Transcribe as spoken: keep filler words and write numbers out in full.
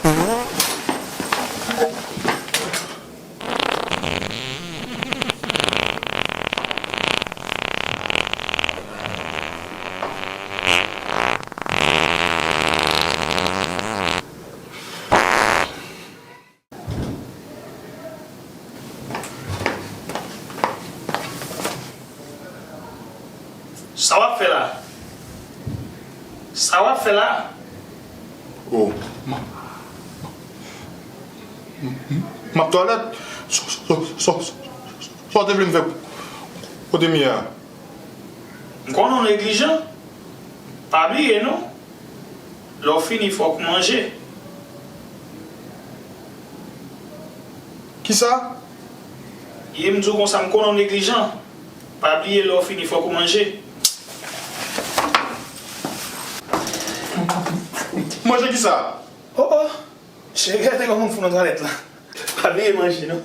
Sa w ap fè la? Sa w ap fè la? Oh, m, m, m ap twalèt. Sa, sa, sa, sa, sa w te vle m fè kote m ye a? M konnen w neglijan. Pa bliye non. Lè w fini, fòk ou manje. Kisa? Ye, m di w konsa, m konnen w neglijan. Pa bliye, lè w fini, fòk ou manje. Manje kisa? Oh, oh. Cheri, gade kòman m fou nan twalèt la. Pa bliye manje, non.